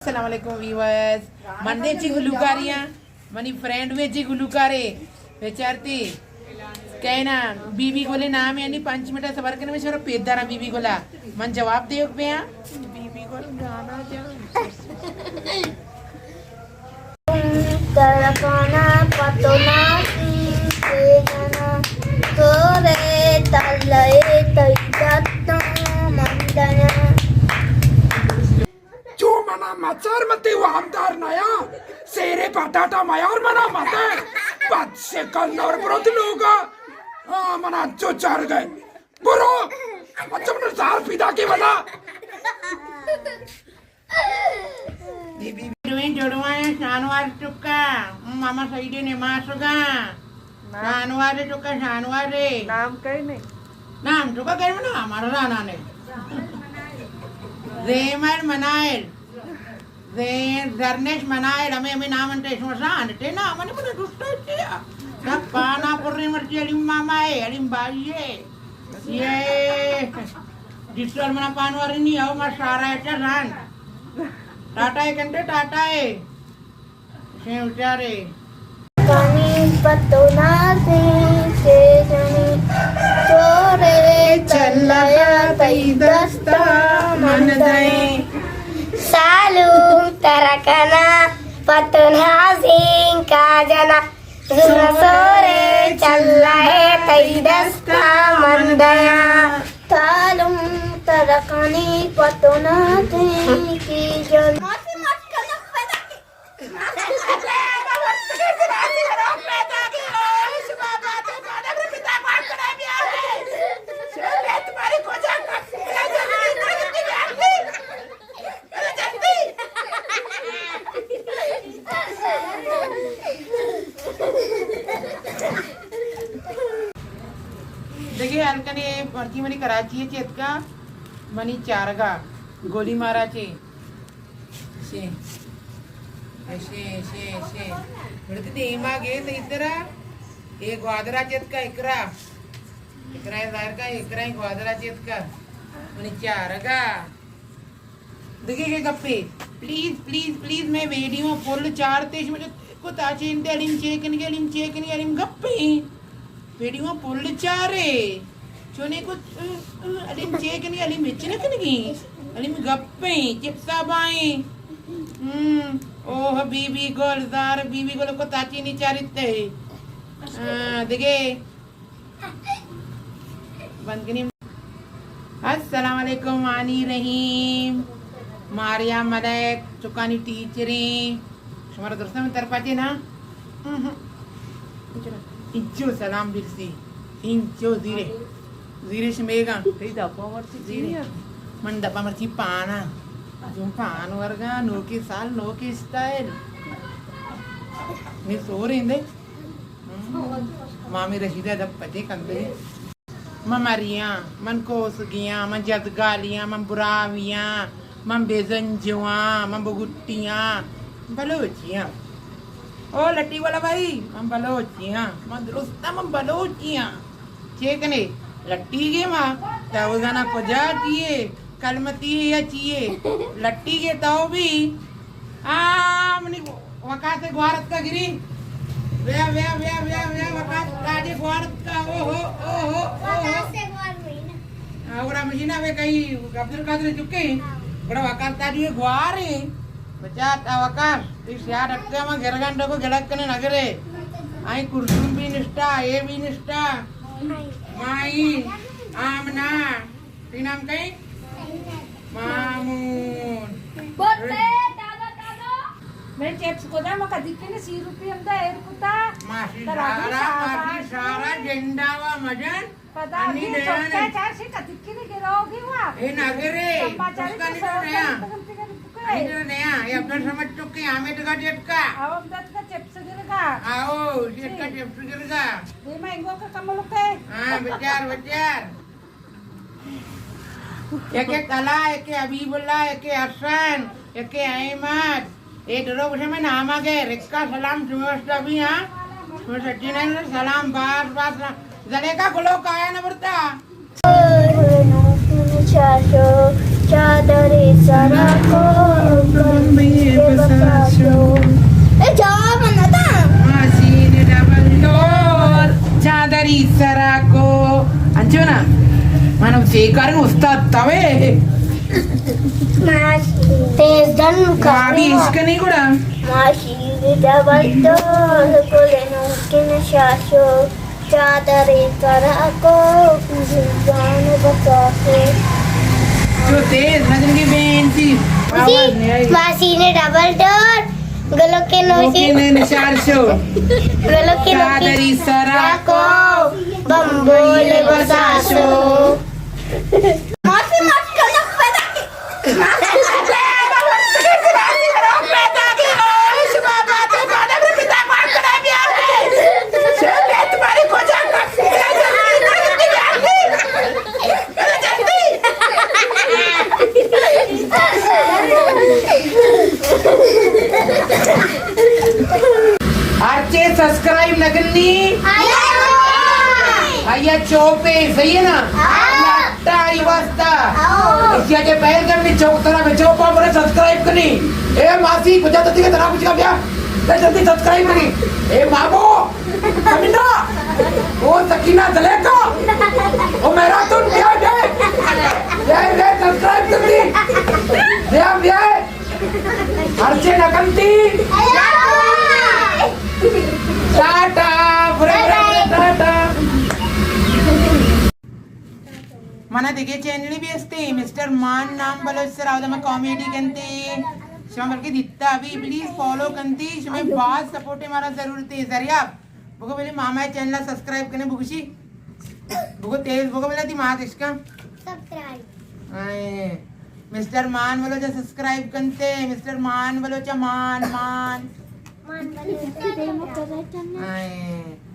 السلام علیکم ویورز، من دے چی گلوکاریاں، منی فرینڈ میں چی گلوکارے، بیچارتی کہنا بی بی گلے نام ہے، یعنی پنچ منٹ صبر کرنے میں شروع پیدا رہا بی بی گلا، من جواب دیوک بیاں۔ بی بی گل گانا جان۔ ترکانا پتونا سی کے جنا، سورے تلے تئی دستاں من دیاں۔ چو منا مچار، من تئی وامدار نیاں۔ سیرے پٹاٹا میار، منا مدے۔ بد شکل نور برو تئی لوگا۔ ہاں، منا چو چار گئے۔ برو۔ اچھا، من زار پیدا کے ودا۔ دوئیں جڑوائیں شانوار چکا، ماما سعید نماسگا۔ نام؟ شانوار چکا، شانوار۔ نام کئی نے؟ نام چکا کئی منا، ہمارا رانا نے۔ زیمر منائل۔ زین، زرنش منائل، ہمیں، ہمیں نام انتے شما سان تے نام نے منا دوستا چیا۔ سب پانا پرے مرچی علیم ماما ہے، علیم بھائی ہے۔ یہ جس سال منا پانواری نہیں آؤ، ما سارا ہے چا ران۔ ٹاٹا ہے کنٹے، ٹاٹا ہے۔ شیں اچارے۔ کنی پتو نازیں کے جنی، چورے چلگا تئی دستا من دئیں۔ سالو ترکنا پتو نازیں کا جنا، زنا سورے چلگا تئی دستا من دیاں۔ تالم ترکانی پتو نازیں کی جن۔ دگہ حال کنے، مرچی منی کراچی ء چہ اتکا، منی چارگا گولی مارا چے۔ شے۔ شے، شے، شے۔ بڑے دیما گے صحیح طرح۔ اے گوادرا چہ اتکا اکرا۔ اکرا ظاہر کا، اکرا گوادرا چہ اتکا۔ منی چارگا۔ دگہ کہ گپے، پلیز، پلیز، پلیز، مئے ویڈیو پل چارتے، شما چو کو تاچین تے علیم چے کنگے، علیم چے کنگے، علیم گپے۔ ویڈیو پل چارے۔ چونے کو، علیم چے کنگے، علیم ہچ نہ کنگے۔ علیم گپے، چپسا بائیں۔ ہم، اوہ بی بی گل، زار بی بی گل کو تاچینی چارتے۔ ہاں، دگہ۔ بند کنی۔ السلام علیکم وانی رحیم، ماریا ملک، چکانی ٹیچریں۔ شمارا درستاں من ترپاچے نا؟ انچو سلام برسی، انچو زیرے، زیرے شمیگا۔ تئی دپا مرچی چی زیرے۔ من دپا مرچی پانا۔ جون پان ورگا، نوکے سال، نوکے اسٹائل۔ نی سور اندے۔ مامی رشیدہ دپ پچے کندے۔ من مریاں، من کوسگیاں، من جدگالیاں، من براویاں، من بزنجواں، من بگٹیاں، بلوچیاں۔ او لٹی والا بھائی، من بلوچیاں، من درستاں، من بلوچیاں۔ چے کنے؟ لٹی گے ما، تو زانا کجا چیے؟ کلمتی یا چیے؟ لٹی گے تو بھی۔ آ، منی وقاص ء گوار اتکا گری۔ ویا، ویا، ویا، ویا، ویا، وقاص تاجے گوار اتکا۔ او ہو، او ہو، او ہو۔ وقاص ء گوار ہوئی نا۔ ہاں، گڑا مجینا وے کئی عبدالقادر چکے۔ گڑا وقاص تاجے گوار ہیں۔ بچا تا وقاص، تی سیاد اتکا ما گرگان ڈکو گڑک کنے نگرے۔ آئی کلثوم بھی نشتا، اے بھی نشتا۔ مائی، آمنہ۔ تئی نام کئے؟ مامون۔ میں چپس کدا ما کدی کنے سی روپی ہم دا ایر کتا۔ ماسی سارا، ماسی سارا جنڈا وا مجن۔ پدا انی بھی دیانے۔ چوکا چار سے کدی کنے گراوگی وا۔ اے نگرے۔ چمبا چاری اس کا تو نہیں تو سارا نیا۔ تگم تگم بکے۔ انی تو نیا۔ یہ اپنا سمجھ چکے، ہمیں تو کا جٹکا۔ آو ہم دت کا چپس گرگا۔ آو، جٹکا چپس گرگا۔ یہ میں انگو کا کملو کے۔ ہاں، بچار، بچار۔ یکے کلا، یکے حبیب اللہ، یکے حسن، یکے احمد۔ اے درو گوشے میں نام آ گئے۔ رکا سلام شمے واسطہ بھی، ہاں۔ شمے سچی نہیں، سلام، باس، باس، سلام۔ زلیخا گلو کایا نہ برتا۔ چاشو، چادرے سرا کو بمبئی بسا شو۔ اے جواب نہ دا۔ ماشین ڈبل ڈور چادری سرا کو۔ انچو نا؟ من سیکارن استاد توے۔ تیز دن کا۔ ما بھی عشق نہیں گڑا۔ ماشین ڈبل ڈور گلے نوکن شاشو۔ چادرے سرا کو جان بچا کو۔ چو تیز نہ جنگی بین سی۔ آواز نہیں آئی۔ ماشین ڈبل ڈور گلو کے نوشی۔ نوکن نشار شو۔ گلو کے نوشی۔ چادری سرا کو بمبول بسا شو۔ ماشین ماشین۔ ہرچے سبسکرائب نہ کنی۔ آیا چوپے، صحیح ہے نا؟ ہاں۔ لٹا ہی واسطہ۔ ہاں۔ اسی آگے پہل کرنی چوک، ترا میں چوپا برے سبسکرائب کنی۔ اے ماسی، کجا تتی کے ترا کچھ کا بیا؟ اے جلدی سبسکرائب کنی۔ اے مامو، کمینہ، او سکینہ زلیخا، او میراتون بیا، بیا۔ بیا، بیا، سبسکرائب کر دی۔ بیا، بیا۔ ہرچے نہ کنتی۔ ٹاٹا، برے، برے، برے، ٹاٹا۔ منا دگہ چینل بھی استے، مسٹر مان نام بلوچ سرا، اودا ما کامیڈی کنتے۔ شما بلکہ دیتا بھی، پلیز فالو کنتے، شما باز سپورٹ مارا ضرورت ہے۔ زریاب، بگو بلے ماما چینل سبسکرائب کنے، بگوشی۔ بگو تیز، بگو بلے تی مات عشقا۔ سبسکرائب۔ اے، مسٹر مان بلوچ سبسکرائب کنتے، مسٹر مان بلوچ مان، مان۔ مان بلوچ۔ اے۔